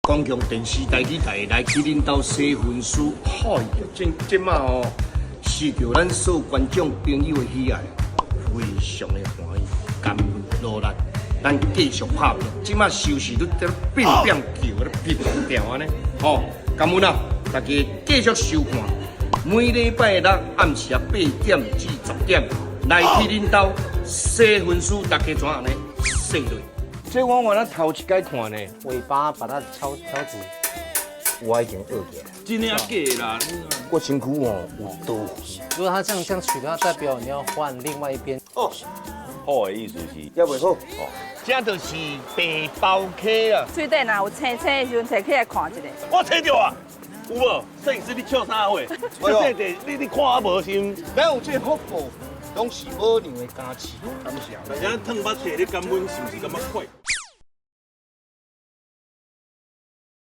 公共電視台語台來去恁兜洗分屍，嗨，這這馬哦，受著咱所有觀眾朋友的喜愛，非常的歡喜，感恩努力，咱繼續拍拼。這馬收視率在變變叫，咧變變調按呢，吼，感恩啊！大家繼續收看，每禮拜六暗時啊8點至10點，來去恁兜洗分屍，大家怎按呢洗落？這我原來頭一擺看呢，尾巴把它敲敲直。我已經學起來。真的假啦？我身軀哦有刀。如果他這樣取的話，代表你要換另外一邊。哦，好的意思是，也袂好。哦，這就是白包溪啊。水底若有青青的時陣，提起來看一下。我揣著啊，有無？攝影師你笑啥貨？這這你看我無心。咱有這福報，攏是母娘的加持。感謝。而且燙捌摕你感恩是毋是感覺快？